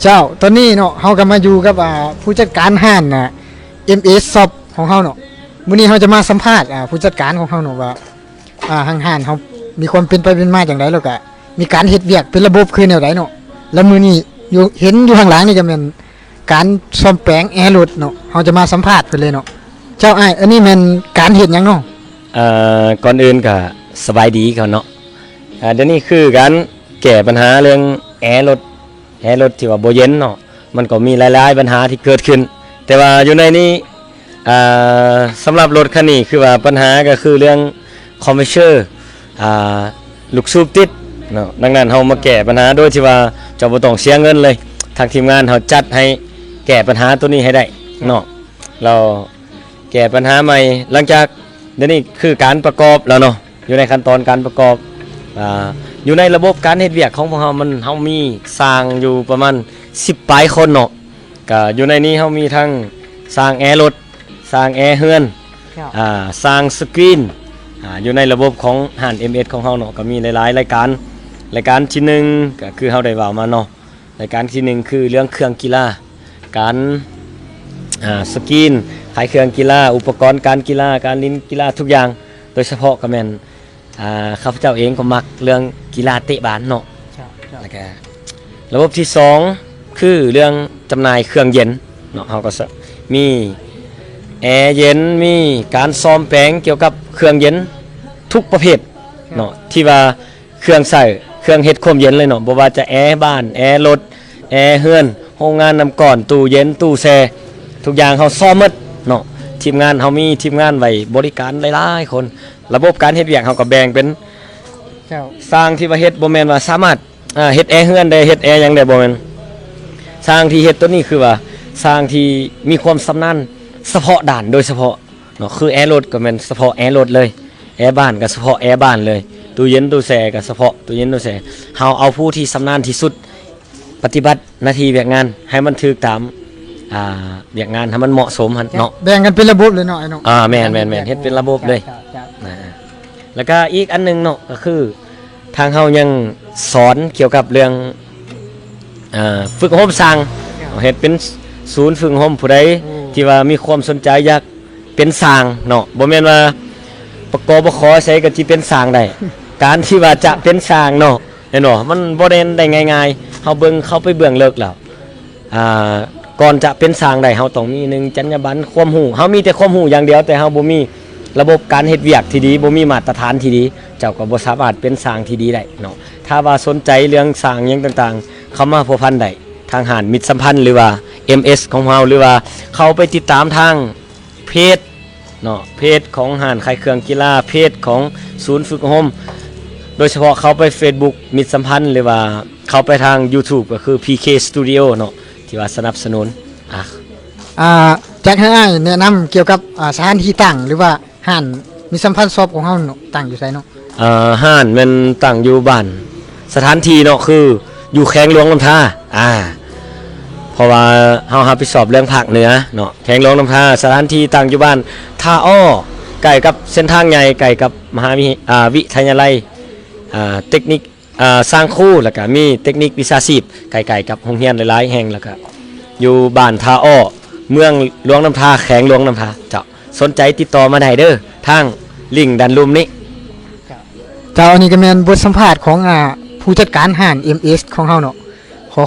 ເຈົ້າ ຕອນນີ້ເນາະ ເຮົາກໍມາຢູ່ກັບ ອ່າ ຜູ້ຈັດການຮ້ານ ອ່າ ເອັມເອສ Shop ຂອງເຮົາເນາະ. ມື້ນີ້ເຮົາຈະມາສຳພາດ ອ່າ ຜູ້ຈັດການຂອງເຮົາເນາະວ່າ ອ່າ ທາງຮ້ານເຮົາມີຄວາມເປັນໄປເປັນມາຈັ່ງໃດ ແລ້ວກະມີການເຮັດວຽກເປັນລະບົບຄືແນວໃດເນາະ. ແລ້ວມື້ນີ້ຢູ່ ເຫັນຢູ່ຂ້າງຫຼັງນີ້ກໍແມ່ນການສ້ອມແປງແອລົດເນາະ. ເຮົາຈະມາສຳພາດເພິ່ນເລີຍເນາະ. ເຈົ້າອ້າຍ ອັນນີ້ແມ່ນການເຮັດຫຍັງເນາະ? ເອີ ກ່ອນອື່ນກໍສະບາຍດີກ່ອນເນາະ. ອ່າ ດຽວນີ້ຄືການແກ້ບັນຫາເລື່ອງແອລົດ ແອລົດທີ່ວ່າບໍ່ເຢັນເນາະ ມັນກໍມີຫຼາຍໆບັນຫາທີ່ເກີດຂຶ້ນ. ແຕ່ວ່າຢູ່ໃນນີ້ ອ່າ ສຳລັບລົດຄັນນີ້ຄືວ່າບັນຫາກໍຄືເລື່ອງຄອມເພຣສເຊີ ອ່າ ລູກສູບຕິດເນາະ. ດັ່ງນັ້ນເຮົາມາແກ້ບັນຫາໂດຍທີ່ວ່າເຈົ້າບໍ່ຕ້ອງເສຍເງິນເລີຍ. ທາງທີມງານເຮົາຈັດໃຫ້ແກ້ບັນຫາໂຕນີ້ໃຫ້ໄດ້ເນາະ. ແລ້ວແກ້ບັນຫາໃໝ່ ຫຼັງຈາກ ດຽວນີ້ຄືການປະກອບແລ້ວເນາະ. ຢູ່ໃນຂັ້ນຕອນການປະກອບ ອ່າ ຢູ່ໃນລະບົບການເຮັດວຽກຂອງພວກເຮົາ ມັນ ເຮົາມີຊ່າງຢູ່ປະມານສິບປາຍຄົນເນາະ. ກະຢູ່ໃນນີ້ເຮົາມີທັງຊ່າງແອລົດ, ຊ່າງແອເຮືອນ, ເຈົ້າ ອ່າ ຊ່າງສະກຣີນ. ອ່າ ຢູ່ໃນລະບົບຂອງຮ້ານເອັມເອສຂອງເຮົາເນາະ ກໍມີຫຼາຍໆລາຍການ. ລາຍການທີໜຶ່ງ ກໍຄືເຮົາໄດ້ເວົ້າມາເນາະ. ລາຍການທີໜຶ່ງຄືເລື່ອງເຄື່ອງກິລາ ການ ອ່າ ສະກຣີນ ຂາຍເຄື່ອງກິລາ, ອຸປະກອນການກິລາ, ການຫຼິ້ນກິລາທຸກຢ່າງ. ໂດຍສະເພາະກໍແມ່ນ ອ່າ ຂ້າພະເຈົ້າເອງກໍມັກເລື່ອງກິລາເຕະບານເນາະ. ເຈົ້າ ເຈົ້າ ແລ້ວກະລະບົບທີສອງຄືເລື່ອງຈຳໜ່າຍເຄື່ອງເຢັນເນາະ. ເຮົາກໍ ສະ ມີແອເຢັນ, ມີການສ້ອມແປງກ່ຽວກັບເຄື່ອງເຢັນທຸກປະເພດເນາະ ທີ່ວ່າ ເຄື່ອງໃຊ້ ເຄື່ອງເຮັດຄວາມເຢັນເລີຍເນາະ. ບໍ່ວ່າຈະແອບ້ານ, ແອລົດ, ແອເຮືອນ, ໂຮງງານນ້ຳກ້ອນ, ຕູ້ເຢັນ, ຕູ້ແຊ່ ທຸກຢ່າງເຮົາຊອມໝົດເນາະ. ທີມງານເຮົາມີທີມງານໄວ້ບໍລິການຫຼາຍໆຄົນ. ລະບົບການເຮັດວຽກເຮົາກໍແບ່ງເປັນ ເຈົ້າ ຊ່າງທີ່ວ່າເຮັດ ບໍ່ແມ່ນວ່າສາມາດ ອ່າ ເຮັດແອເຮືອນໄດ້ ເຮັດແອຫຍັງໄດ້ ບໍ່ແມ່ນ. ຊ່າງທີ່ເຮັດໂຕນີ້ຄືວ່າຊ່າງທີ່ມີຄວາມຊຳນານສະເພາະດ້ານໂດຍສະເພາະເນາະ. ຄືແອລົດກໍແມ່ນສະເພາະແອລົດເລີຍ, ແອບ້ານກໍສະເພາະແອບ້ານເລີຍ, ຕູ້ເຢັນຕູ້ແຊ່ກໍສະເພາະຕູ້ເຢັນຕູ້ແຊ່. ເຮົາເອົາຜູ້ທີ່ຊຳນານທີ່ສຸດ ປະຕິບັດໜ້າທີ່ວຽກງານໃຫ້ມັນຖືກຕາມ ອ່າ ວຽກງານໃຫ້ມັນເໝາະສົມຫັ້ນເນາະ. ແບ່ງກັນເປັນລະບົບເລີຍເນາະ ອ້າຍເນາະ. ອ່າ ແມ່ນໆໆ ເຮັດເປັນລະບົບເລີຍ. ເຈົ້າ ເຈົ້າ ອ່າ ແລ້ວກະອີກອັນໜຶ່ງເນາະ ກໍຄືທາງເຮົາຍັງສອນກ່ຽວກັບເລື່ອງ ອ່າ ຝຶກອົບຮົມຊ່າງ ເຈົ້າ ເຮັດເປັນສູນຝຶກອົບຮົມ. ຜູ້ໃດ ໂອ້ ທີ່ວ່າມີຄວາມສົນໃຈຢາກ ເປັນຊ່າງເນາະ, ບໍ່ແມ່ນວ່າ ປກ ບຂ ໃສກໍຊິເປັນຊ່າງໄດ້. ການທີ່ວ່າຈະເປັນຊ່າງເນາະ ແມ່ນບໍ່? ມັນບໍ່ແມ່ນໄດ້ງ່າຍໆ. ເຮົາເບິ່ງ ເຂົ້າໄປເບື້ອງເລິກແລ້ວ ອ່າ ກ່ອນຈະເປັນຊ່າງໄດ້ ເຮົາຕ້ອງມີ ໜຶ່ງ ຈັນຍາບັນ ຄວາມຮູ້. ເຮົາມີແຕ່ຄວາມຮູ້ຢ່າງດຽວ ແຕ່ເຮົາບໍ່ມີລະບົບການເຮັດວຽກທີ່ດີ, ບໍ່ມີມາດຕະຖານທີ່ດີ, ເຈົ້າກໍບໍ່ສາມາດເປັນຊ່າງທີ່ດີໄດ້ເນາະ. ຖ້າວ່າສົນໃຈເລື່ອງຊ່າງຫຍັງຕ່າງໆ ເຂົ້າມາພົວພັນໄດ້ທາງຮ້ານມິດສຳພັນ ຫຼືວ່າ ເອັມເອສ ຂອງເຮົາ ຫຼືວ່າເຂົ້າໄປຕິດຕາມທາງ ເພຈເນາະ, ເພຈຂອງຮ້ານຂາຍເຄື່ອງກິລາ, ເພຈຂອງສູນຝຶກອົບຮົມ, ໂດຍສະເພາະເຂົ້າໄປເຟສບຸກມິດສຳພັນ ຫຼືວ່າເຂົ້າໄປທາງຢູທູບ ກໍຄື ພີເຄ ສະຕູດິໂອ ເນາະ ທີ່ວ່າສະໜັບສະໜູນ. ອ່າ ອ່າ ຢາກໃຫ້ອ້າຍແນະນຳກ່ຽວກັບ ອ່າ ສະຖານທີ່ຕັ້ງ ຫຼືວ່າຮ້ານມິດສຳພັນຊັອບຂອງເຮົາເນາະ ຕັ້ງຢູ່ໃສເນາະ? ເອີ ຮ້ານແມ່ນຕັ້ງຢູ່ບ້ານ ສະຖານທີ່ເນາະ ຄືຢູ່ແຂວງຫຼວງນ້ຳທາ. ອ່າ ເພາະວ່າເຮົາຮັບຜິດຊອບເລື່ອງພາກເໜືອເນາະ, ແຂວງຫຼວງນ້ຳທາ. ສະຖານທີ່ຕັ້ງຢູ່ບ້ານທ່າອ້ອ ໃກ້ກັບເສັ້ນທາງໃຫຍ່ ໃກ້ກັບມະຫາວິ ອ່າ ວິທະຍາໄລ ອ່າ ເຕັກນິກ ອ່າ ສ້າງຄູ ແລ້ວກະມີເຕັກນິກວິຊາຊີບ ໃກ້ໆກັບໂຮງຮຽນຫຼາຍໆແຫ່ງ. ແລ້ວກະຢູ່ບ້ານທ່າອ້ອ ເມືອງຫຼວງນ້ຳທາ ແຂວງຫຼວງນ້ຳທາ. ເຈົ້າ ສົນໃຈຕິດຕໍ່ມາໄດ້ເດີ ທາງລິ້ງດ້ານລຸ່ມນີ້. ເຈົ້າ ອັນນີ້ກໍແມ່ນບົດສຳພາດຂອງ ອ່າ ຜູ້ຈັດການຮ້ານ ເອັມເອສ ຂອງເຮົາເນາະ.